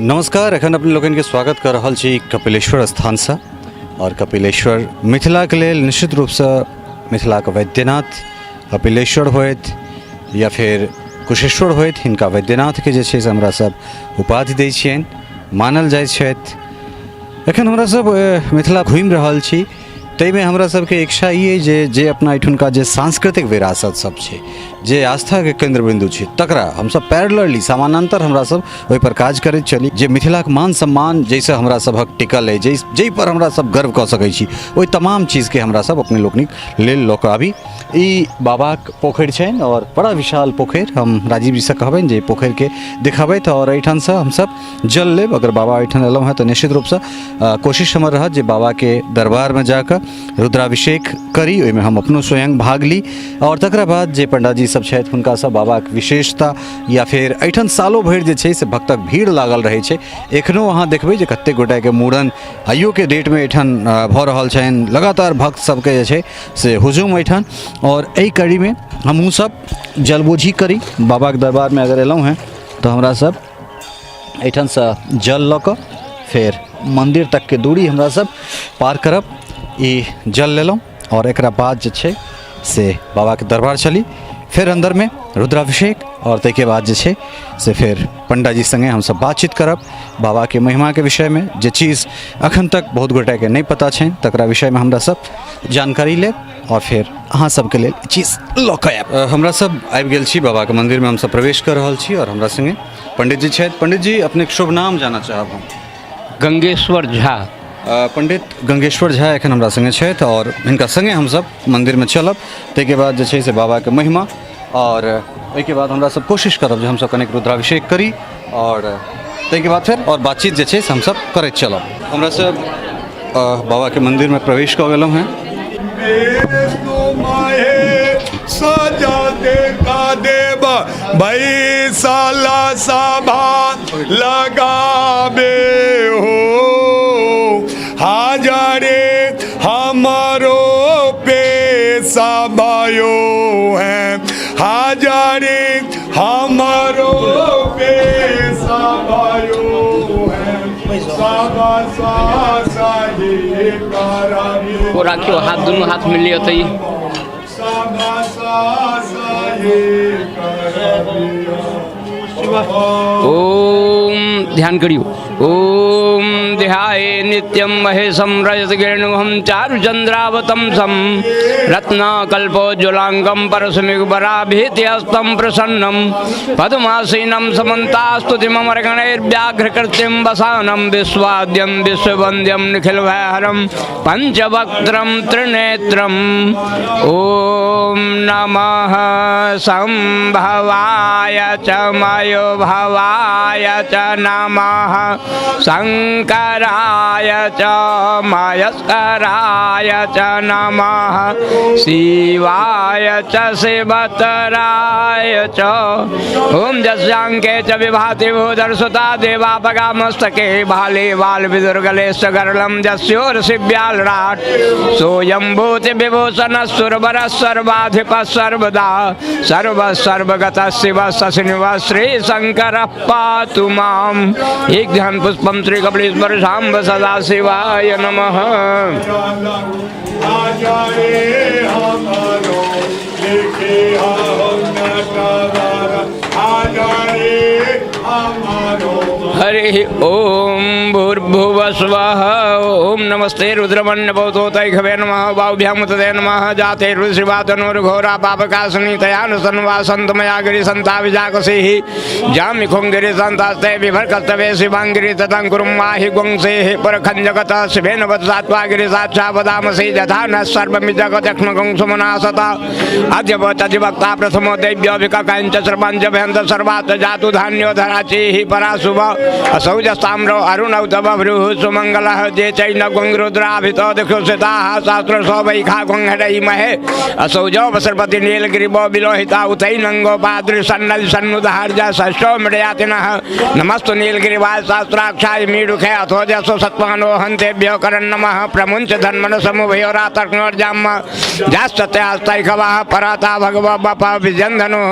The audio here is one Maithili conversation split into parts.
नमस्कार, एखन अपने लोकनिके स्वागत कऽ रहल छी कपिलेश्वर स्थानसँ। आओर कपिलेश्वर मिथिलाके लेल निश्चित रूपसँ मिथिलाके वैद्यनाथ कपिलेश्वर होथि या फेर कुशेश्वर होथि, हिनका वैद्यनाथके जे छै से हमरा सब उपाधि दै छियनि, मानल जाइ छथि। एखन हमरा सब मिथिला घुमि रहल छी, ताहिमे हमरा सबके इच्छा ई अइ जे जे अपना एहिठुनका जे सांस्कृतिक विरासत सब छै, जे आस्थाके केन्द्र बिन्दु छै, तकरा हमसब पैरेलली समानान्तर हमरा सब ओहिपर काज करैत चली, जे मिथिलाके मान सम्मान जाहिसँ हमरा सभक टिकल अइ, जाहिपर हमरा सब गर्व कऽ सकै छी, ओहि तमाम चीजके हमरा सब अपने लोकनिक लेल लऽ कऽ आबी। ई बाबाक पोखरि छनि आओर बड़ा विशाल पोखरि। हम राजीव जीसँ कहबनि जे पोखरिके देखाबथि आओर एहिठामसँ हमसब जल लेब। अगर बाबा एहिठाम एलहुँ हँ तऽ निश्चित रूपसँ कोशिश हमर रहत जे बाबाके दरबारमे जाकऽ रुद्राभिषेक करी, ओहिमे हम अपनो स्वयं भाग ली आओर तकरा बाद जे पंडाजी सब छथि हुनकासँ बाबाके विशेषता या फेर एहिठाम सालो भरि जे छै से भक्तक भीड़ लागल रहै छै। एखनो अहाँ देखबै जे कतेक गोटाके मूड़न आइयोके डेटमे एहिठाम भऽ रहल छनि। लगातार भक्त सबके जे छै से हुजूम एहिठाम। आओर एहि कड़ीमे हमहूँ सब जलबोझी करी। बाबाके दरबारमे अगर एलहुँ हँ तऽ हमरा सब एहिठामसँ जल लऽ कऽ फेर मन्दिर तकके दूरी हमरा सब पार करब। ई जल लेलहुँ आओर एकरा बाद जे छै से बाबाके दरबार चली, फेर अन्दरमे रुद्राभिषेक आओर ताहिके बाद जे छै से फेर पंडाजी सङ्गे हमसब बातचीत करब बाबाके महिमाके विषयमे, जे चीज अखन तक बहुत गोटेके नहि पता छनि तकरा विषयमे हमरा सब जानकारी लेब आओर फेर अहाँ सबके लेल ई चीज लऽ कऽ आयब। हमरा सब आबि गेल छी बाबाके मन्दिरमे, हमसब प्रवेश कऽ रहल छी आओर हमरा सङ्गे पंडित जी छथि। पंडित जी, अपनेके शुभ नाम जानऽ चाहब हम। गंगेश्वर झा। पंडित गंगेश्वर झा एखन हमरा सङ्गे छथि आओर हिनका सङ्गे हमसब मन्दिरमे चलब। ताहिके बाद जे छै से बाबाके महिमा आओर ओहिके बाद हमरा सब कोशिश करब जे हमसब कनेक रुद्राभिषेक करी आओर ताहिके बाद फेर आओर बातचीत जे छै से हमसब करैत चलब। हमरा सब बाबाके मन्दिरमे प्रवेश कऽ गेलहुँ हेँ। सजा देखा देव भैसाला सभा लगाबे हो, हाजरे हमारो पेशा भयो है, हाजरे हमारो पेशा भयो है, सभा साही कराबे। ओ राखियो हाथ, दुनू हाथ में लिअ तऽ ई। सभा साही कराबे। ओम ध्यान करियो। ओम ध्याये नित्यम महेशम रजतगिरणुहम चारुचंद्रावतंसम रत्नाकल्पोज्ज्वलांगम परशुमिगबराभीतिहस्तं प्रसन्नम पद्मासीनं समन्तास्तुतिममरगणैर्व्याघ्रकृत्तिं वसानं विश्वाद्यं विश्ववन्द्यं निखिलभयहरं पंचवक्त्रं त्रिनेत्रं। ॐ नमः संभवाय च मयो भवाय च नमः शंकराय च मयस्कराय च नमः शिवाय च शिवतराय च। ॐ जस्यांके च विभाति भूधरसुता देवापगा मस्तके भाले बाल विदुर्गले सगरलम जस्योर शिव्यालराट सोयं भूति विभूषण सुरवर सर्वाधिप सर्वदा सर्व सर्वगत शिव शशिनिव श्री शंकर पातु माम। एक ध्यान पुष्पम श्री कपिलेश्वर शाम्ब सदा शिवाय नमः। हरि ओम भूर्भुवः स्वः। ओम नमस्ते रुद्रवन्य भवतोतैखवे नमः बाहुभ्याम तदे नमः जाते रुद्रशिवातनोर्घोरा पापकासनी तयानुसन्वासन्तमया गिरि सन्ताविजाकसीः जामिखुं गिरि सन्तास्ते विभर्कस्तवे शिवाङ्गिरि ततङ्कुरुं माहि गुंसेः परखञ्जगत शिवेन वत्सात्वा गिरि साक्षा वदामसि यथा न सर्वमिजगदक्ष्मगुं सुमनासत अद्यवतधिवक्ता प्रथमो दैव्यभिककञ्च सर्वञ्च भयन्त सर्वात् जातु धान्यो धराचीः पराशुभ असौजस्ताम्रो अरुणौ तव भ्रूः सुमङ्गलः जे चैन गुङ्रुद्राभितो दिक्षुषिताः शास्त्र सौवैखा गुङ्हरै महे असौजो वसर्पति नीलगिरिवो विलोहिता उतैनङ्गोपादृ सन्नल सन्नुदहर्ज षष्ठो मृडयातिनः नमस्तु नीलगिरिवाय शास्त्राक्षाय मीडुखे अथो जसो सत्वानो हन्तेभ्यो करन्नमः प्रमुञ्च धन्मन समुभयोरातर्क्नोर्जाम्म जास्तत्यास्तैखवः पराता भगव बप विजन्धनुः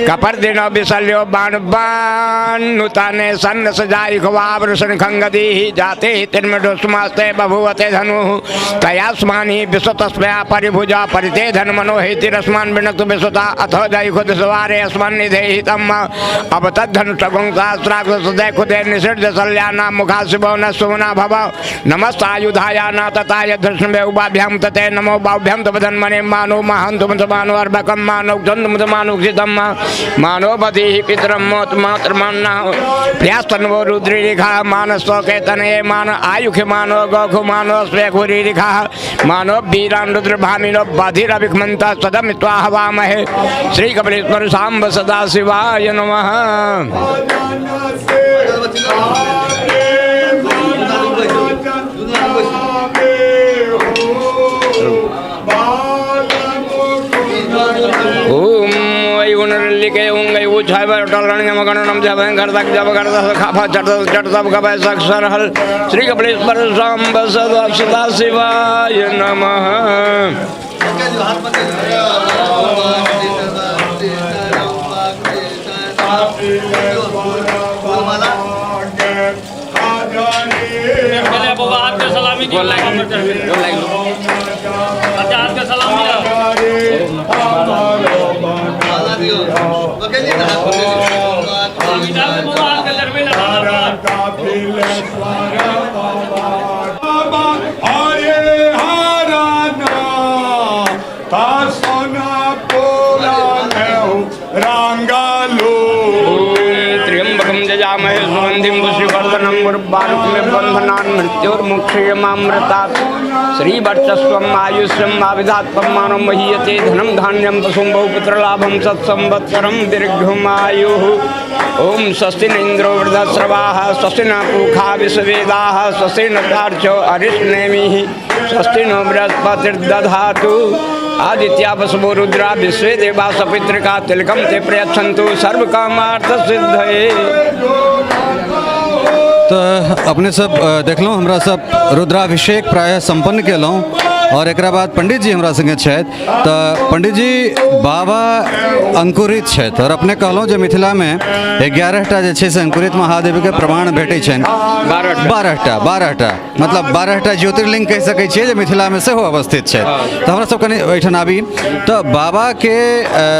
कपर्दिनो विशल्यो बाण बाणुताने सन्न दस जायिखवावृषण खंगदीः जाते तिर्मढुष्मास्ते बभूवते धनुः तयास्मानि विश्वतस्मया परिभुजा परिते धन्मनो हेतिरस्मान् विनक्तु विश्वता अथ जयिखु दशवारे अस्मान् निधेहि तम् अब तद्धनुषगुं सहस्राक्ष खुदे निषिद्ध शल्याना मुखा शिवो न सुमना भव नमस्तायुधाया न तथाय धृष्णवे उपाभ्यां तते नमो बाभ्यां तपधन्मने मानो महान्तुम मानो अर्भकं मानो जन्तुम मानुक्षितं मानोपतिः पितरं मोत मातृमान्ना प्रियास्तन्वो रुद्रिरेखा मानस्वकेतनये मान आयुख मानो गौखु मानो स्वेघुरिरेखा मानो वीरान् रुद्रभामिनो बधिरभिमन्त सदमित्वा हवामहे। श्री कपिलेश्वर साम्ब सदा शिवाय नमः। ओम वै उनलिके ओं गै ऊछाय टलरण मगणनम जब घर तक जब घर खाफा चट चट सब गबै सक्षर हल। श्री कपिलेश्वर साम्ब सदा सदा शिवाय नमः। पहले बाबा हाथ के सलामी दियो। अच्छा हाथ के सलामी दियो। बाबा हाथ के लड़बे ना। हरे हरा सोना पोला रंगालो। त्र्यंबकं यजामहे सुगन्धिं पुष्टिवर्धनं गुरुर्वारुकमिव बन्धनान् मृत्योर्मुक्षीयमामृतात्। श्रीवर्चस्वम् आयुष्यम् आविधात्वं मानव महीयते धनं धान्यं पशुं बहुपुत्रलाभं सत्संवत्सरं दीर्घमायुः। ॐ स्वस्ति न इन्द्रो वृद्धश्रवाः स्वस्ति न पूषा विश्ववेदाः स्वस्ति न तार्क्ष्यो अरिष्टनेमिः स्वस्ति नो बृहस्पतिर्दधातु। आदित्या वसवो रुद्रा विश्वे देवा सपितृका तिलकं ते प्रयच्छन्तु सर्वकामार्थ सिद्धये। तऽ अपने सब देखलहुँ हमरा सब रुद्राभिषेक प्रायः सम्पन्न केलहुँ और एकरा बाद पंडित जी हमरा संगे छथि। तऽ पंडित जी बाबा अंकुरित छथि और अपने कहलहुँ जे मिथिलामे 11टा जे छै से अंकुरित महादेवके प्रमाण भेटै छनि। 12टा मतलब 12टा ज्योतिर्लिंग कहि सकै छियै जे मिथिलामे सेहो अवस्थित छथि। तऽ हमरा सब कनि ओहिठाम आबी। तऽ बाबाके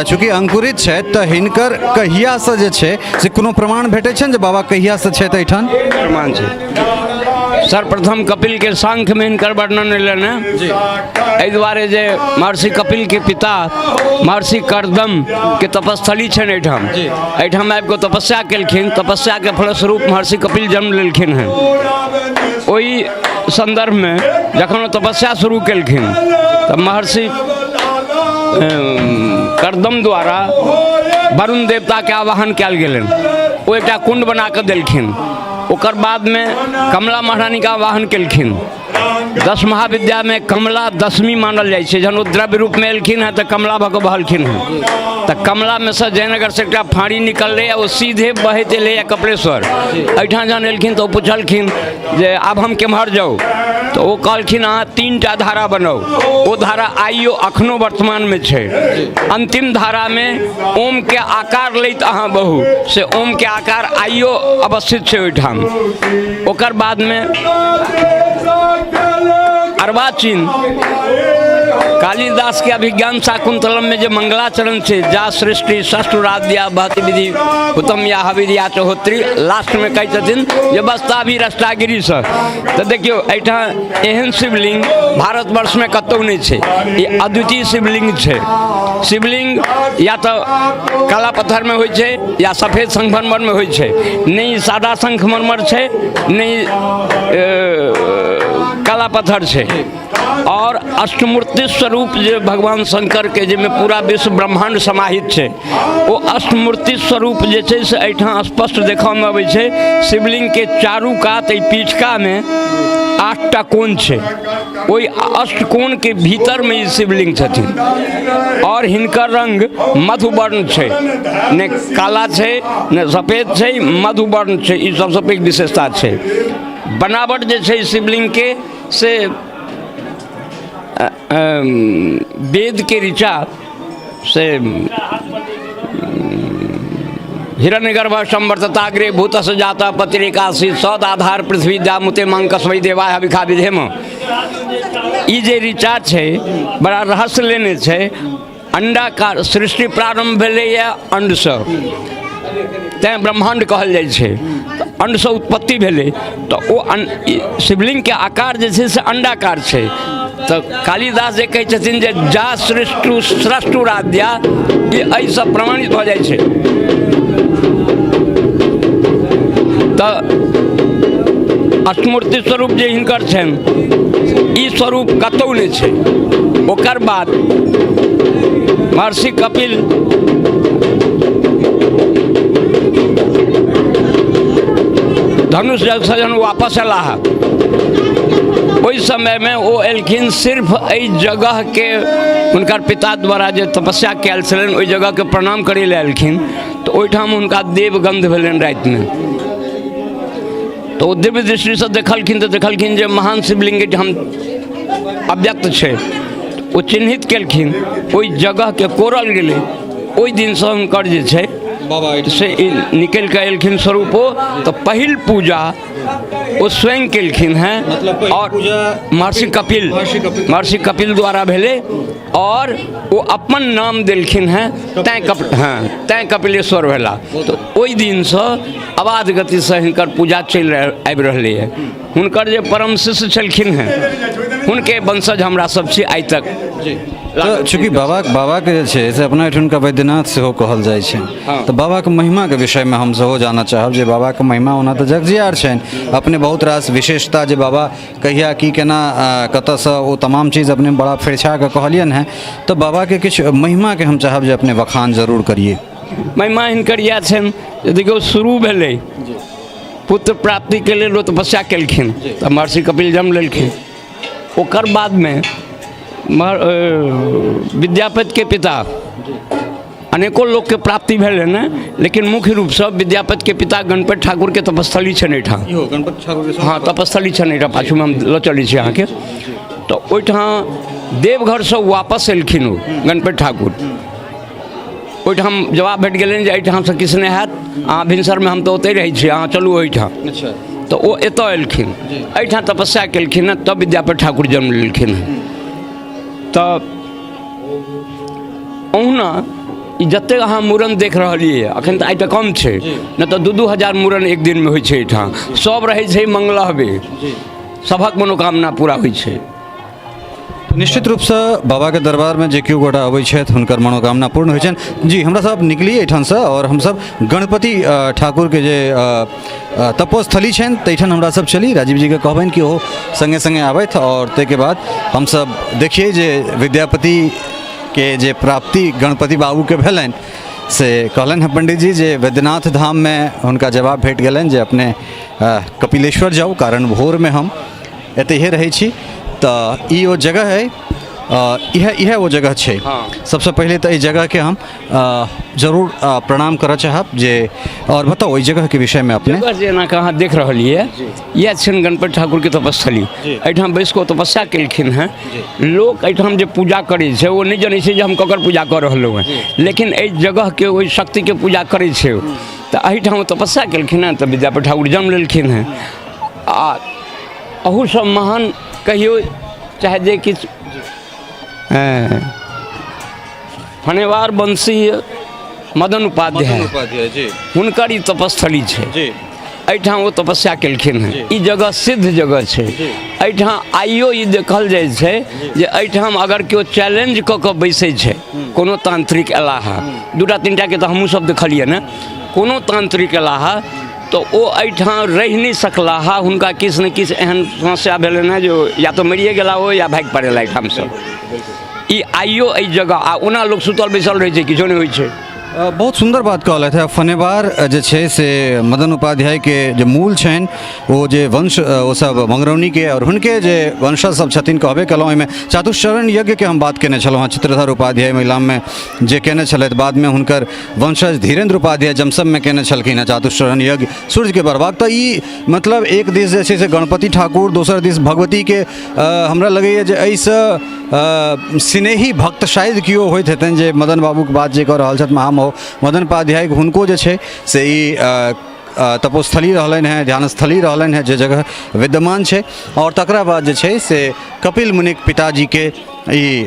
चूँकि अंकुरित छथि तऽ हिनकर कहियासँ जे छै से कोनो प्रमाण भेटै छनि जे बाबा कहियासँ छथि एहिठाम? प्रमाण छै। सर्वप्रथम कपिल के सांख्य में हिनकर वर्णन एलनि हेँ। एहि दुआरे जे महर्षि कपिल के पिता महर्षि करदम के तपस्थली छनि एहिठाम। एहिठाम आबि कऽ तपस्या केलखिन। तपस्या के फलस्वरूप महर्षि कपिल जन्म लेलखिन हेँ। ओहि संदर्भ में जखन ओ तपस्या शुरू केलखिन तऽ महर्षि करदम द्वारा वरुण देवता के आवाहन कयल गेलनि। ओ एकटा कुंड बना कऽ देलखिन। ओकर बादमे कमला महारानीके आवाहन केलखिन। 10 महाविद्या में कमला 10वीं मानल जाइ छै। जहन ओ द्रव्य रूपमे एलखिन हेँ तऽ कमला भऽ कऽ बहलखिन हेँ। तऽ कमलामे सँ जयनगर से एकटा फाँड़ी निकललै आ ओ सीधे बहैत एलैए कपिलेश्वर। एहिठाम जहन एलखिन तऽ ओ पुछलखिन जे आब हम केम्हर जाउ? तऽ ओ कहलखिन अहाँ 3टा धारा बनाउ। ओ धारा आइयो अखनो वर्तमानमे छै। अंतिम धारामे ओम के आकार लैत अहाँ बहू, से ओम के आकार आइयो अवस्थित छै ओहिठाम। ओकर बादमे अर्वाचीन कालिदास के अभिज्ञान शाकुंतलम में जे मंगलाचरण छै, जा सृष्टि षष्ठुराद्या भवति विधि हुतम या हविर्या चहोत्री, लास्ट में कहै छथिन जे बस्ताभी रष्टागिरीसँ। तऽ देखियौ एहिठाम एहन शिवलिंग भारतवर्षमे कतहु नहि छै। ई अद्वितीय शिवलिंग छै। शिवलिंग या तऽ काला पत्थरमे होइ छै या सफेद संगमरमरमे होइ छै। नहि सादा संगमरमर छै, नहि काला पत्थर छै। और अष्टमूर्ति स्वरूप जे भगवान शंकर के जाहिमे पूरा विश्व ब्रह्मांड समाहित छै, ओ अष्टमूर्ति स्वरूप जे छै से एहिठाम स्पष्ट देखऽमे अबै छै। शिवलिंग के चारू कात एहि पीठिकामे 8टा कोण छै। ओहि अष्टकोण के भीतरमे ई शिवलिंग छथिन और हिनकर रंग मधुवर्ण छै, ने काला छै ने सफेद छै, मधुवर्ण छै। ई सबसँ पैघ विशेषता छै। बनावट जे छै शिवलिंग के से वेद के ऋचा से हिरण्यगर्भ संवर्तताग्रे भूतस जाता पत्रिकासी सद आधार पृथ्वी जामुते मांग कसवै देवा हविखा विधेम। ई जे ऋचा छै बड़ा रहस्य लेने छै। अंडाकार सृष्टि प्रारम्भ भेलैए अंडसँ, तैँ ब्रह्माण्ड कहल जाइ छै। तऽ अंडसँ उत्पत्ति भेलै, तऽ ओ शिवलिङ्गके आकार जे छै से अंडाकार छै। तऽ कालिदास जे कहै छथिन जे जा सृष्टु स्रष्टुराद्या, ई एहिसँ प्रमाणित भऽ जाइ छै। तऽ अष्टमूर्ति स्वरूप जे हिनकर छनि, ई स्वरूप कतहु नहि छै। ओकर बाद महर्षि कपिल धनुष जलसँ जहन वापस अयलाह, ओहि समयमे ओ एलखिन सिर्फ एहि जगहके, हुनकर पिता द्वारा जे तपस्या कयल छलनि ओहि जगहके प्रणाम करै लए एलखिन। तऽ ओहिठाम हुनका देवगंध भेलनि रातिमे। तऽ ओ दिव्य दृष्टिसँ देखलखिन तऽ देखलखिन जे महान शिवलिंग एहिठाम अव्यक्त छै। ओ चिन्हित केलखिन, ओहि जगहके कोरल गेलै। ओहि दिनसँ हुनकर जे छै बाबा से ई निकलि कऽ एलखिन स्वरूपो। तऽ पहिल पूजा ओ स्वयं केलखिन हेँ। मतलब पहिल आओर पूजा महर्षि कपिल, महर्षि कपिल। महर्षि कपिल द्वारा भेलै आओर ओ अपन नाम देलखिन हेँ, तैँ कप हँ तैँ कपिलेश्वर भेला। तऽ ओहि दिनसँ अबाध गतिसँ हिनकर पूजा चलि आबि रहलैए। हुनकर जे परम शिष्य छलखिन हेँ, हुनके वंशज हमरा सब छी आइ तक। तऽ चूँकि बाबाके जे छै से अपना एहिठुनका वैद्यनाथ सेहो कहल जाइ छै, तऽ बाबाके महिमाके विषयमे हम सेहो जानऽ चाहब जे बाबाके महिमा ओना तऽ जगजियार छनि, अपने बहुत रास विशेषता जे बाबा कहिया की केना कतऽसँ ओ तमाम चीज अपने बड़ा फरिछा कऽ कहलियनि हेँ, तऽ बाबाके किछु महिमाके हम चाहब जे अपने बखान जरूर करियै। महिमा हिनकर इएह छनि जे देखियौ, शुरू भेलै पुत्र प्राप्तिके लेल, ओ तपस्या केलखिन तऽ महर्षि कपिल जन्म लेलखिन। ओकर बादमे विद्यापतिके पिता, अनेको लोकके प्राप्ति भेलै ने, लेकिन मुख्य रूपसँ विद्यापतिके पिता गणपति ठाकुरके तपस्थली छनि एहिठाम। गणपति ठाकुर? हँ, तपस्थली छनि एहिठाम, पाछूमे हम लऽ चलै छी अहाँके। तऽ ओहिठाम देवघरसँ वापस एलखिन ओ गणपति ठाकुर, ओहिठाम जवाब भेट गेलनि जे एहिठामसँ किछु नहि हैत, अहाँ भिनसरमे, हम तऽ ओतहि रहै छी, अहाँ चलू ओहिठाम। तऽ ओ एतऽ एलखिन, एहिठाम तपस्या केलखिन हँ, तब विद्यापति ठाकुर जन्म लेलखिन हँ। तऽ ओहुना ई जतेक अहाँ मूड़न देख रहलियै अखन, तऽ आइ तऽ कम छै, नहि तऽ 2-2 हजार मूड़न एक दिनमे होइ छै एहिठाम। सभ रहै छै मंगलहबे, सभक मनोकामना पूरा होइ छै। निश्चित रूपसँ बाबाके दरबारमे जे केओ गोटा अबै छथि, हुनकर मनोकामना पूर्ण होइ छनि। जी, हमरा सब निकली एहिठामसँ आओर हमसब गणपति ठाकुरके जे तपोस्थली छनि ताहिठाम हमरा सब चली। राजीव जीके कहबनि कि ओ सङ्गे सङ्गे आबथि आओर ताहिके बाद हमसब देखियै जे विद्यापतिके जे प्राप्ति गणपति बाबूके भेलनि, से कहलनि हँ पंडितजी जे वैद्यनाथ धाममे हुनका जवाब भेट गेलनि जे अपने कपिलेश्वर जाउ, कारण भोरमे हम एतहिए रहै छी। तऽ ई ओ जगह है, इएह इएह ओ जगह छै। सबसँ पहिले तऽ एहि जगहके हम जरूर प्रणाम करऽ चाहब जे आओर बताउ एहि जगहके विषयमे अपने। जगह जे एना कऽ अहाँ देख रहलियै, इएह छनि गणपति ठाकुरके तपस्थली। एहिठाम बैस कऽ ओ तपस्या केलखिन हेँ। लोक एहिठाम जे पूजा करै छै, ओ नहि जनै छै जे हम ककर पूजा कऽ रहलहुँ हेँ, लेकिन एहि जगहके ओहि शक्तिके पूजा करै छै ओ। तऽ एहिठाम ओ तपस्या केलखिन हेँ तऽ विद्यापति ठाकुर जन्म लेलखिन हेँ। आ अहूसँ महान कहियौ चाहे जे किछु, फनेवार वंशी मदन उपाध्याय उपाध्याय जी, हुनकर ई तपस्थली छै। एहिठाम ओ तपस्या केलखिन हेँ। ई जगह सिद्ध जगह छै। एहिठाम आइयो ई देखल जाइ छै जे एहिठाम अगर केओ चैलेंज कऽ कऽ बैसै छै, कोनो तांत्रिक अयलाह, दूटा तीनटाके तऽ हमहूँ सब देखलियै ने, कोनो तांत्रिक अयलाह तऽ ओ एहिठाम रहि नहि सकलाह। हुनका किछु ने किछु एहन समस्या भेलनि हेँ जे या तऽ मरिए गेला ओ या भागि पड़ेला एहिठामसँ। ई आइयो एहि जगह, आ ओना लोक सुतल बैसल रहै छै, किछो नहि होइ छै। बहुत सुन्दर बात कहलथि हेँ। फनेवार जे छै से मदन उपाध्यायके जे मूल छनि, ओ जे वंश, ओसभ मंगरौनीके आओर हुनके जे वंशज सब छथिन, कहबे केलहुँ, ओहिमे चातुश्चरण यज्ञके हम बात केने छलहुँ हँ, चित्रधर उपाध्याय महिलाममे जे केने छलथि। बादमे हुनकर वंशज धीरेन्द्र उपाध्याय जमसममे केने छलखिन हेँ चातुश्चरण यज्ञ सूर्यके बढ़बाक। तऽ ई मतलब एक दिस जे छै से गणपति ठाकुर, दोसर दिस भगवतीके, हमरा लगैए जे एहिसँ स्नेही भक्त शायद केओ होइत हेतनि जे मदन बाबूके बात जे कऽ रहल छथि महामहो। हो, मदनपाध्याय हुनको जे छै से ई तपोस्थली रहलनि हेँ, ध्यानस्थली रहलनि हेँ, जे जगह विद्यमान छै। आओर तकरा बाद जे छै से कपिल मुनिक पिताजीके ई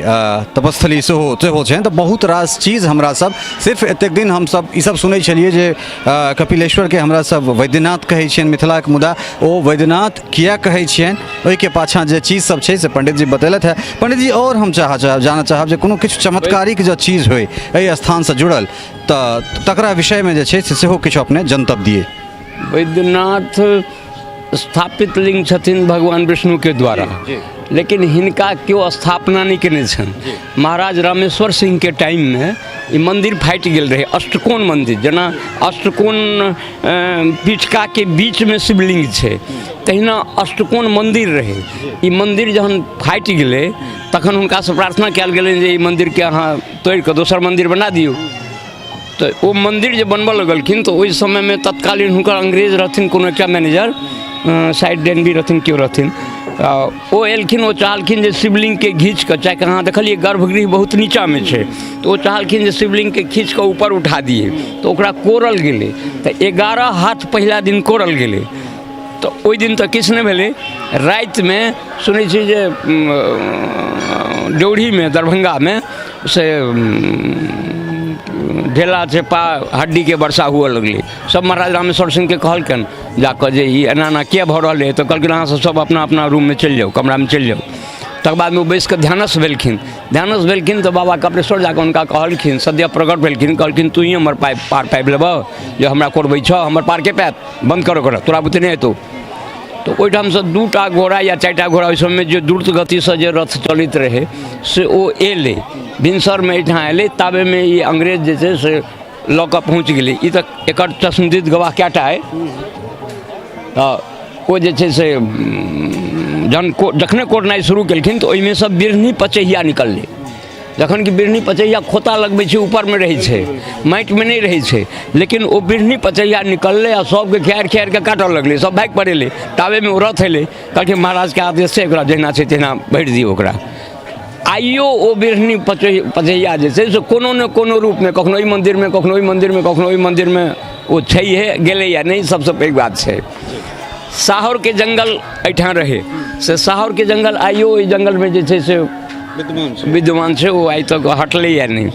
तपस्थली सेहो सेहो छनि। तऽ बहुत रास चीज हमरा सब सिर्फ एतेक दिन हमसब ईसब सुनै छलियै जे कपिलेश्वरके हमरा सब वैद्यनाथ कहै छियनि मिथिलाके, मुदा ओ वैद्यनाथ किया कहै छियनि ओहिके पाछाँ जे चीज सब छै से पंडित जी बतेलथि हेँ। पंडित जी, आओर हम जानऽ चाहब जे कोनो किछु चमत्कारिक जँ चीज होइ एहि स्थानसँ जुड़ल तऽ तकरा विषयमे जे छै से सेहो किछु अपने जनतब दियै। वैद्यनाथ स्थापित लिंग छथिन भगवान विष्णुके द्वारा, लेकिन हिनका केओ स्थापना नहि केने छनि। महाराज रामेश्वर सिंहके टाइममे ई मन्दिर फाटि गेल रहै, अष्टकोण मन्दिर, जेना अष्टकोण पीठिकाके बीचमे शिवलिंग छै तहिना अष्टकोण मन्दिर रहै। ई मन्दिर जहन फाटि गेलै तखन हुनकासँ प्रार्थना कयल गेलनि जे ई मन्दिरके अहाँ तोड़िकऽ दोसर मन्दिर बना दियौ। तऽ ओ मन्दिर जे बनबऽ लगलखिन तऽ ओहि समयमे तत्कालीन हुनकर अंग्रेज रहथिन कोनो एकटा मैनेजर, शायद डेनबी रहथिन, केओ रहथिन, ओ एलखिन। ओ चाहलखिन जे शिवलिङ्गके घीच कऽ, चाहे अहाँ देखलियै गर्भगृह बहुत नीचाँमे छै, तऽ ओ चाहलखिन जे शिवलिङ्गके खींच कऽ ऊपर उठा दियै। तऽ ओकरा कोरल गेलै तऽ 11 हाथ पहिला दिन कोरल गेलै, तऽ ओहि दिन तऽ किछु नहि भेलै। रातिमे सुनै छी जे ड्योढ़ीमे दरभंगामे से ढेला चेपा हड्डीके वर्षा हुअ लगलै। सब महाराज रामेश्वर सिंहके कहलकनि जाकऽ जे ई एना एना किया भऽ रहल है। तऽ कहलखिन अहाँ सब अपना अपना रूममे चलि जाउ, कमरामे चलि जाउ। तकर बादमे ओ बैसिकऽ ध्यानस्थ भेलखिन। ध्यानस्थ भेलखिन तऽ बाबा कपिलेश्वर जाकऽ हुनका कहलखिन, सद्य प्रकट भेलखिन, कहलखिन तू ही हमर पाइ पार पाबि लेबह जे हमरा कोरबै छह, हमर पार के पायत, बन्द कर ओकरा, तोरा बुते नहि हेतौ। तऽ ओहिठामसँ 2टा घोड़ा या 4टा घोड़ा ओहि समयमे जे द्रुत गतिसँ जे रथ चलैत रहै से ओ एलै, भिनसरमे एहिठाम एलै। ताबेमे ई अंग्रेज जे छै से लऽ कऽ पहुँच गेलै। ई तऽ एकर चश्मदीद गवाह कएटा अइ। तऽ ओ जे छै से जहन जखने कोड़नाइ शुरू केलखिन तऽ ओहिमे सँ बिढ़नी पचहिया निकललै। जखन कि बिढ़नी पचहिया खोता लगबै छै ऊपरमे रहै छै, माटिमे नहि रहै छै, लेकिन ओ बिढ़नी पचहिया निकललै आ सबके खिआरि खिआरि कऽ काटऽ लगलै, सब भागि पड़ेलै। ताबेमे ओ रथ एलै, कहलखिन महाराजके आदेश छै ओकरा जहिना छै तहिना भरि दियौ ओकरा। आइयो ओ बिढ़नी पचहिया जे छै से कोनो ने कोनो रूपमे कखनो एहि मन्दिरमे, कखनो ओहि मन्दिरमे, कखनो ओहि मन्दिरमे ओ छैहे, गेलैए नहि। सबसँ पैघ बात छै साहौरके जङ्गल एहिठाम रहै, से साहौरके जङ्गल आइयो ओहि जङ्गलमे जे छै से विद्यमान छै, ओ आइ तक हटलैए नहि।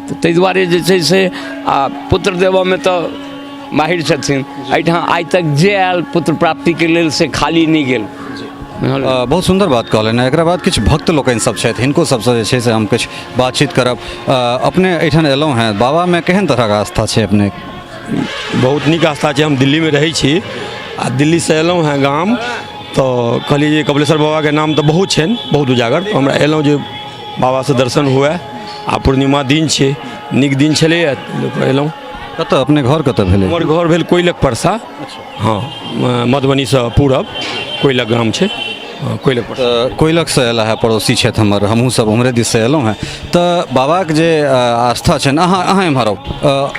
तऽ ताहि दुआरे जे छै से आ पुत्र देबऽमे तऽ माहिर छथिन। एहिठाम आइ तक जे आयल पुत्र प्राप्तिके लेल से खाली नहि गेल। बहुत सुन्दर बात कहलनि। एकरा बाद किछु भक्त लोकनि सब छथि, हिनको सबसँ जे छै से हम किछु बातचीत करब। अपने एहिठाम एलहुँ हेँ, बाबामे केहन तरहक आस्था छै अपने? बहुत नीक आस्था छै। हम दिल्लीमे रहै छी आ दिल्लीसँ एलहुँ हेँ गाम, तऽ कहलियै जे कपिलेश्वर बाबाके नाम तऽ बहुत छनि, बहुत उजागर, तऽ हमरा एलहुँ जे बाबासँ दर्शन हुए आ पूर्णिमा दिन छै, नीक दिन छलैए, एलहुँ। कतऽ अपने घर कतऽ भेलै? हमर घर भेल कोइलक परसा, हँ, मधुबनीसँ पूरब कोइलक गाम छै, कोइलक परसा। तऽ कोइलकसँ अयला है, पड़ोसी छथि हमर, हमहूँ सब उम्हरे दिससँ अयलहुँ हेँ। तऽ बाबाके जे आस्था छनि, अहाँ एम्हर आउ।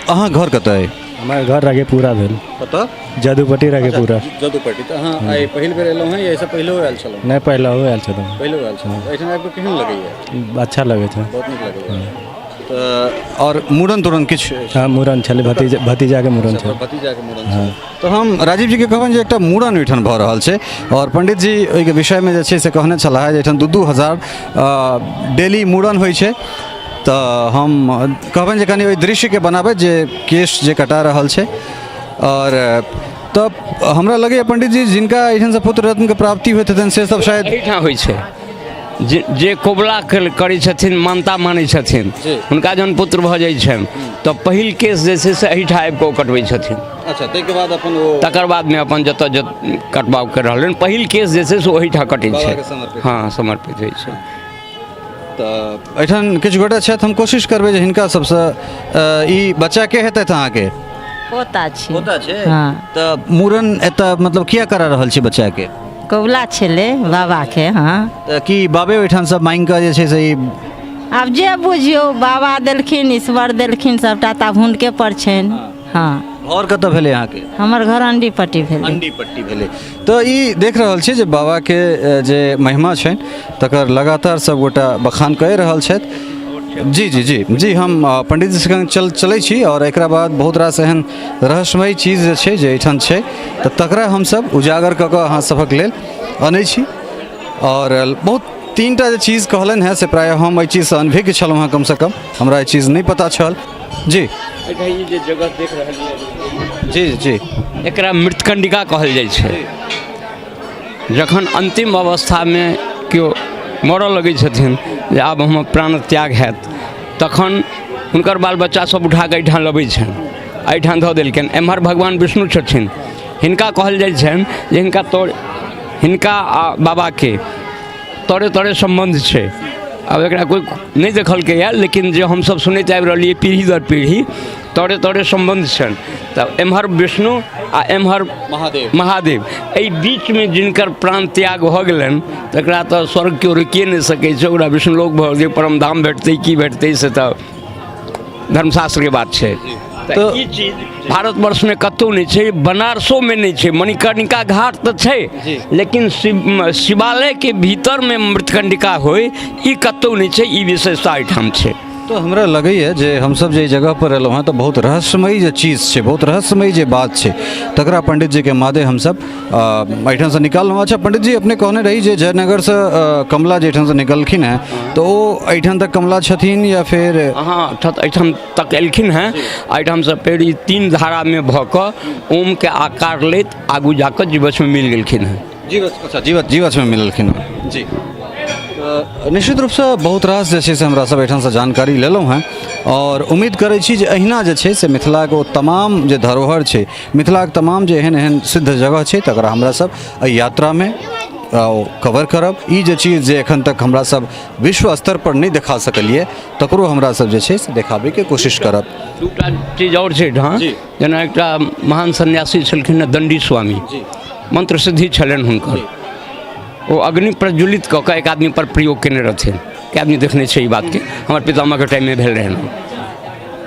अहाँ घर कतऽ अइ? हमर घर राघेपुरा भेल। कतऽ? जदुपट्टी राघेपुरा। जदुपट्टी। तऽ अहाँ आइ पहिल बेर एलहुँ हेँ या एहिसँ पहिलो आयल छलहुँ? नहि, पहिलहो आयल छलहुँ। पहिलो आयल छलहुँ। एहिठाम आबि कऽ केहन लगैए? अच्छा लगै छै। बहुत नीक लगैए। तऽ आओर मूड़न तूड़न किछु? हँ, मूड़न छलै, भतीजाके मूड़न छलै। भतीजाके मूड़न छलै। तऽ हम राजीव जीके कहबनि जे एकटा मूड़न ओहिठाम भऽ रहल छै आओर पंडित जी ओहिके विषयमे जे छै से कहने छलाह जे एहिठाम 2-2 हजार डेली मूड़न होइ छै। तऽ हम कहबनि जे कनि ओहि दृश्यके बनाबै जे केश जे कटा रहल छै। आओर तऽ हमरा लगैए पंडित जी जिनका एहिठामसँ पुत्र रत्नके प्राप्ति होइत हेतनि से सब शायद एहिठाम होइ छै। जे कबुला करै छथिन, मानता मानै छथिन, हुनका जहन पुत्र भऽ जाइ छनि तऽ पहिल केस जे छै से एहिठाम आबि कऽ ओ कटबै छथिन। अच्छा, ताहिके बाद अपन ओ तकर बादमे अपन जतऽ कटबाव के रहलनि, पहिल केस जे छै से ओहिठाम कटै छै। बाबाके समर्पित। हँ, समर्पित होइ छै। तऽ एहिठाम किछु गोटे छथि, हम कोशिश करबै जे हिनका सबसँ ई बच्चा के हेतथि अहाँके? पोता छै। पोता छै? हँ। तऽ मूड़न एतऽ मतलब किया करा रहल छी बच्चाके? कबुला छलै बाबाके। हँ। तऽ की बाबे ओहिठाम सब मांगि कऽ जे छै से ई? आब जे बुझियौ, बाबा देलखिन, ईश्वर देलखिन सबटा, तऽ आब हुनके पर छनि। हँ। घर कतऽ भेलै अहाँके? हमर घर अंडी पट्टी भेलै। अंडी पट्टी भेलै। तऽ ई देख रहल छी जे बाबाके जे महिमा छनि तकर लगातार सबगोटा बखान कए रहल छथि। जी जी जी जी, हम पंडित जी संग चलै छी आओर एकरा बाद बहुत रास एहन रहस्यमयी चीज जे छै जे एहिठाम छै, तऽ तकरा हमसब उजागर कऽ कऽ अहाँ सभक लेल अनै छी। आओर बहुत तीनटा जे चीज कहलनि हेँ से प्रायः हम एहि चीजसँ अनभिज्ञ छलहुँ हेँ, कमसँ कम हमरा ई चीज नहि पता छल। जी, एहिठाम ई जे जगह देख रहलियै? जी जी। एकरा मृतकंडिका कहल जाइ छै। जखन अन्तिम अवस्थामे केओ मरऽ लगै छथिन जे आब हमर प्राण त्याग हैत, तखन हुनकर बाल बच्चा सब उठा कऽ एहिठाम लबै छनि, एहिठाम धऽ देलकनि। एम्हर भगवान विष्णु छथिन, हिनका कहल जाइ छनि जे हिनका तोड़, हिनका आ बाबाके तोरे तोरे सम्बन्ध छै। आब एकरा कोइ नहि देखलकैए, लेकिन जे हमसब सुनैत आबि रहलियै पीढ़ी दर पीढ़ी, तोरे तोरे सम्बन्ध छनि। तऽ एम्हर विष्णु आ एम्हर महादेव, महादेव, एहि बीचमे जिनकर प्राण त्याग भऽ गेलनि तकरा तऽ स्वर्ग केओ रोकिए नहि सकै छै, ओकरा विष्णुलोक भऽ गेलै, परम धाम भेटतै की भेटतै से तऽ धर्मशास्त्रके बात छै। तऽ ई चीज भारतवर्षमे कतहु नहि छै, बनारसोमे नहि छै। मणिकर्णिका घाट तऽ छै, लेकिन शिवालयके भीतरमे मृतकंडिका होइ, ई कतहु नहि छै। ई विशेषता एहिठाम छै। तऽ हमरा लगैए जे हमसब जे जगह पर एलहुँ हँ तऽ बहुत रहस्यमयी जे चीज छै, बहुत रहस्यमयी जे बात छै, तकरा पंडित जीके मादे हमसब एहिठामसँ निकाललहुँ। अच्छा पंडित जी, अपने कहने रही जे जयनगरसँ कमला जे एहिठामसँ निकलखिन हेँ, तऽ ओ एहिठाम तक कमला छथिन या फेर? हँ, एहिठाम तक एलखिन हेँ। एहिठामसँ फेर ई तीन धारामे भऽ कऽ ओमके आकार लैत आगू जाकऽ जीवछमे मिल गेलखिन हेँ। जीवछ, अच्छा, जीवछमे मिललखिन हेँ। जी, तऽ निश्चित रूपसँ बहुत रास जे छै से हमरा सब एहिठामसँ जानकारी लेलहुँ हेँ आओर उम्मीद करै छी जे अहिना जे छै से मिथिलाके ओ तमाम जे धरोहर छै, मिथिलाके तमाम जे एहन एहन सिद्ध जगह छै, तकरा हमरा सब एहि यात्रामे कवर करब। ई जे चीज जे एखन तक हमरा सब विश्व स्तर पर नहि देखा सकलियै, तकरो हमरा सब जे छै से देखाबैके कोशिश करब। दूटा चीज आओर छै एहिठाम। जेना एकटा महान सन्यासी छलखिन हेँ दण्डी स्वामी, मंत्र सिद्धि छलनि हुनकर। ओ अग्नि प्रज्वलित कऽ कऽ एक आदमी पर प्रयोग केने रहथिन। कए आदमी देखने छै ई बातके? हमर पितामहके टाइममे भेल रहनि।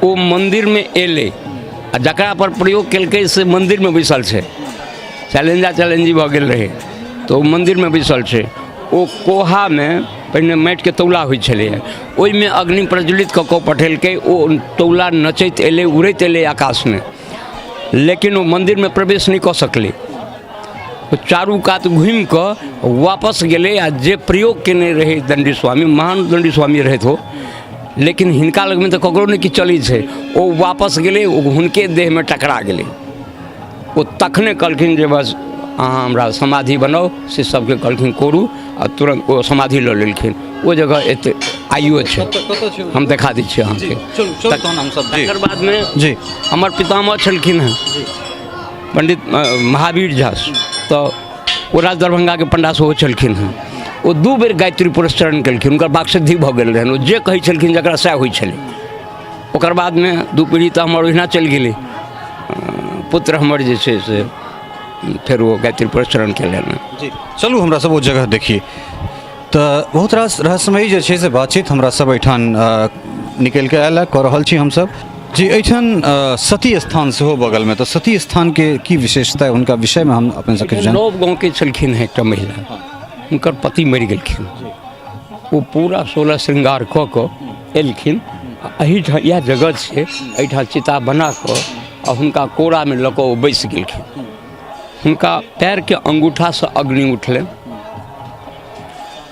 ओ मन्दिरमे एलै आ जकरा पर प्रयोग केलकै से मन्दिरमे बैसल छै। चैलेंजा चैलेंजी भऽ गेल रहै, तऽ ओ मन्दिरमे बैसल छै। ओ कोहामे पहिने माटिके तौला होइ छलैए, ओहिमे अग्नि प्रज्वलित कऽ कऽ पठेलकै। ओ तौला नचैत एलै, उड़ैत एलै आकाशमे, लेकिन ओ मन्दिरमे प्रवेश नहि कऽ सकलै। ओ चारू कात घुमि कऽ वापस गेलै आ जे प्रयोग केने रहै दण्डी स्वामी, महान दण्डी स्वामी रहथि ओ, लेकिन हिनका लगमे तऽ ककरो नहि किछु चलै छै। ओ वापस गेलै, ओ हुनके देहमे टकरा गेलै। ओ तखने कहलखिन जे बस अहाँ हमरा समाधि बनाउ। से सबके कहलखिन करू आ तुरन्त ओ समाधि लऽ लेलखिन। ओ जगह एते आइयो छै, हम देखा दै छी अहाँके। तकर बादमे जी हमर पितामह छलखिन हेँ पंडित महावीर झा, तऽ ओ राज दरभंगाके पंडा सेहो छलखिन हेँ। ओ 2 बेर गायत्री पुरस्चरण केलखिन, हुनकर वाकसिद्धि भऽ गेल रहनि। ओ जे कहै छलखिन जकरा सएह होइ छलै। ओकर बादमे 2 पीढ़ी तऽ हमर ओहिना चलि गेलै। पुत्र हमर जे छै से फेर ओ गायत्री पुरस्चरण केलनि। जी, चलू हमरा सब ओ जगह देखिए। तऽ बहुत रास रहस्यमयी जे छै से बातचीत हमरा सब एहिठाम निकलि कऽ आयल कऽ रहल छी हमसब। जी, एहिठाम सती स्थान सेहो बगलमे, तऽ सती स्थानके की विशेषता है, हुनका विषयमे हम अपने सबके जान। नव गाँवके छलखिन हेँ एकटा महिला, हुनकर पति मरि गेलखिन। ओ पूरा 16 श्रृंगार कऽ कऽ एलखिन एहिठाम, इएह जगह छै, एहिठाम चिता बना कऽ आ हुनका कोरामे लऽ कऽ ओ बैसि गेलखिन। हुनका पैरके अंगूठासँ अग्नि उठलनि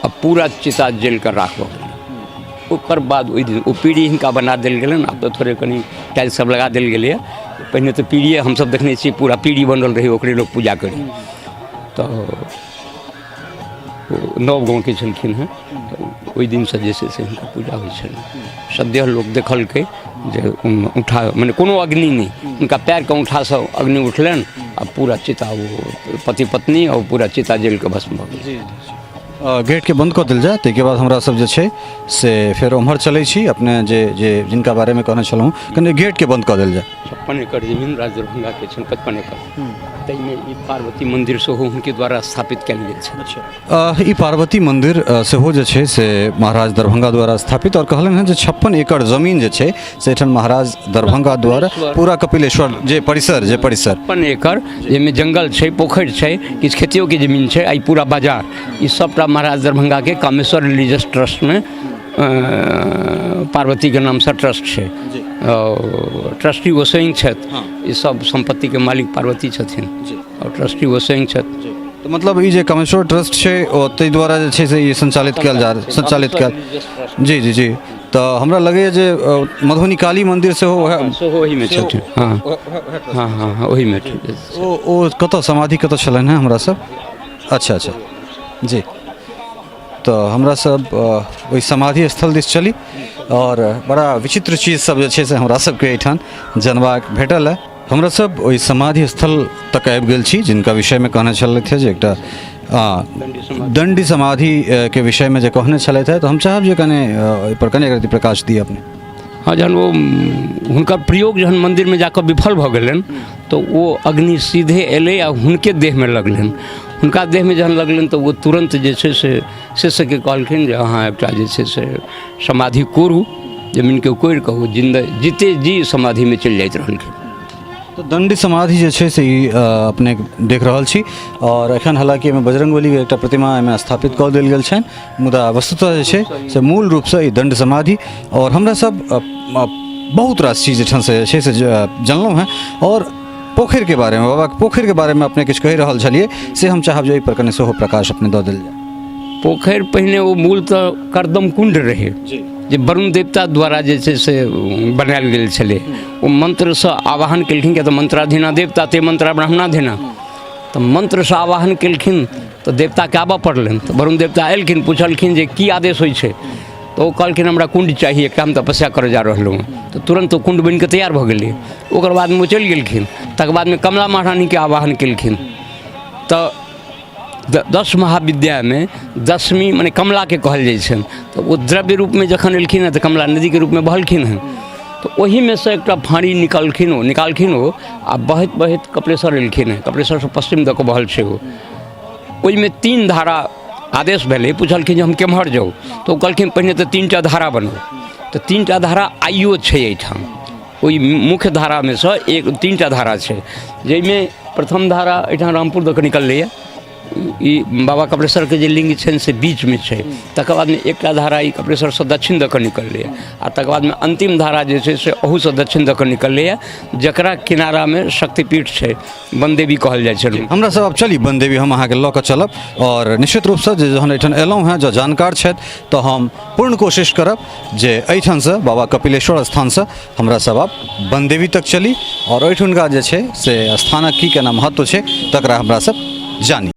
आ पूरा चिता जलि कऽ राख भऽ गेलै। ओकर बाद ओहि दिन ओ पीढ़ी हिनका बना देल गेलनि। आब तऽ थोड़े कनि टाइल्स सब लगा देल गेलैए, पहिने तऽ पीढ़िए हमसब देखने छियै, पूरा पीढ़ी बनल रहै, ओकरे लोक पूजा करै। तऽ ओ नव गाँवके छलखिन हेँ, तऽ ओहि दिनसँ जे छै से हिनकर पूजा होइ छलनि। सद्यः लोक देखलकै जे उठा मने कोनो अग्नि नहि, हुनका पैरके औँठासँ अग्नि उठलनि आ पूरा चिता, ओ पति पत्नी आ ओ पूरा चिता जलिके भस्म भऽ गेल। गेटके बन्द कऽ देल जाय, ताहिके बाद हमरा सब जे छै से फेर ओम्हर चलै छी। अपने जे जे जिनका बारेमे कहने छलहुँ, कनि गेटके बन्द कऽ देल जाय। 56 एकड़ जमीन राज दरभंगाके छनि, 55 एकड़, ताहिमे ई पार्वती मन्दिर सेहो हुनके द्वारा स्थापित कयल गेल छै। ई पार्वती मन्दिर सेहो जे छै से महाराज दरभंगा द्वारा स्थापित, आओर कहलनि हँ जे 56 एकड़ जमीन जे छै से एहिठाम महाराज दरभंगा द्वारा पूरा कपिलेश्वर जे परिसर 56 एकड़ जाहिमे जंगल छै, पोखरि छै, किछु खेतियोके जमीन छै, आ ई पूरा बाजार, ई सबटा महाराज दरभंगाके कामेश्वर रिलीजियस ट्रस्टमे पार्वतीके नामसँ ट्रस्ट छै। आओर ट्रस्टी ओ स्वयं छथि। ई सब सम्पत्तिके मालिक पार्वती छथिन आओर ट्रस्टी ओ स्वयं छथि। तऽ मतलब ई जे कामेश्वर ट्रस्ट छै ओ ताहि द्वारा जे छै से ई संचालित कयल जा संचालित कयल। जी जी जी, तऽ हमरा लगैए जे मधुबनी काली मन्दिर सेहो वएह सेहो ओहीमे छथिन। हँ हँ हँ हँ, ओहीमे छथिन। ओ कतऽ समाधि कतऽ छलनि हेँ हमरा सब? अच्छा अच्छा जी, तऽ हमरा सब ओहि समाधि स्थल दिस चली आओर बड़ा विचित्र चीज सब जे छै से हमरा सबके एहिठाम जनबाक भेटल है। हमरा सब ओहि समाधि स्थल तक आबि गेल छी जिनका विषयमे कहने छलथि जे एकटा दण्डी समाधि के विषयमे जे कहने छलथि, तऽ हम चाहब जे कने ओहिपर कने एक रति प्रकाश दी अपने। हँ, जहन ओ हुनकर प्रयोग जहन मन्दिरमे जाकऽ विफल भऽ गेलनि तऽ ओ अग्नि सीधे एलै आ हुनके देहमे लगलनि। हुनका देहमे जहन लगलनि तऽ ओ तुरन्त जे छै से शिष्यके कहलखिन जे अहाँ एकटा जे छै से समाधि कोरू, जमीनके कोरि कऽ ओ जिन्दा जीते जी समाधिमे चलि जाइत रहलखिन। तऽ दण्डी समाधि जे छै से ई अपने देख रहल छी आओर एखन हालाँकि एहिमे बजरङ्गबलीके एकटा प्रतिमा एहिमे स्थापित कऽ देल गेल छनि, मुदा वस्तुतः जे छै से मूल रूपसँ ई दण्ड समाधि। आओर हमरा सब बहुत रास चीज एहिठामसँ जे छै से जनलहुँ हेँ। आओर पोखरिके बारेमे, बाबाके पोखरिके बारेमे अपने किछु कहि रहल छलियै, से हम चाहब जे एहिपर कनि सेहो प्रकाश अपने दऽ देल जाय। पोखरि पहिने ओ मूल तऽ करदम कुण्ड रहै जे वरुण देवता द्वारा जे छै से बनायल गेल छलै। ओ मन्त्रसँ आवाहन केलखिन, किया तऽ मन्त्राधीना देवता ते मन्त्रा ब्राह्मणाधीना, तऽ मन्त्रसँ आवाहन केलखिन तऽ देवताके आबऽ पड़लनि। तऽ वरुण देवता एलखिन, पुछलखिन जे की आदेश होइ छै, तऽ ओ कहलखिन हमरा कुण्ड चाही एकटा, हम तपस्या करऽ जा रहलहुँ हँ। तऽ तुरन्त ओ कुण्ड बनिकऽ तैयार भऽ गेलै। ओकर बादमे ओ चलि गेलखिन। तकर बादमे कमला महारानीके आवाहन केलखिन तऽ 10 महाविद्यामे 10वीं मने कमलाके कहल जाइ छनि। तऽ ओ द्रव्य रूपमे जखन एलखिन हँ तऽ कमला नदीके रूपमे बहलखिन हँ, तऽ ओहिमे सँ एकटा फाँड़ी निकालखिन ओ, निकालखिन ओ आ बहैत बहैत कपिलेश्वर एलखिन हँ। कपिलेश्वरसँ पश्चिम दऽ कऽ बहल छै ओ। ओहिमे 3 धारा आदेश भेलै। पुछलखिन जे हम केम्हर जाउ, तऽ ओ कहलखिन पहिने तऽ 3टा धारा बनाउ। तऽ 3टा धारा आइयो छै एहिठाम। ओहि मुख्य धारामे सँ एक 3टा धारा छै, जाहिमे प्रथम धारा एहिठाम रामपुर दऽ कऽ निकललैए। ई बाबा कपिलेश्वरके जे लिंग छनि से बीचमे छै। तकर बादमे एकटा धारा ई कपिलेश्वरसँ दक्षिण दऽ कऽ निकललैए आ तकर बादमे अन्तिम धारा जे छै से अहूसँ दक्षिण दऽ कऽ निकललैए, जकरा किनारामे शक्तिपीठ छै, बनदेवी कहल जाइ छै। हमरा सब आब चली बनदेवी, हम अहाँके लऽ कऽ चलब। आओर निश्चित रूपसँ जे जहन एहिठाम एलहुँ हेँ, जँ जानकार छथि तऽ हम पूर्ण कोशिश करब जे एहिठामसँ बाबा कपिलेश्वर स्थानसँ हमरा सब आब बनदेवी तक चली आओर ओहिठुनका जे छै से स्थानक की केना महत्व छै तकरा हमरा सब जानी।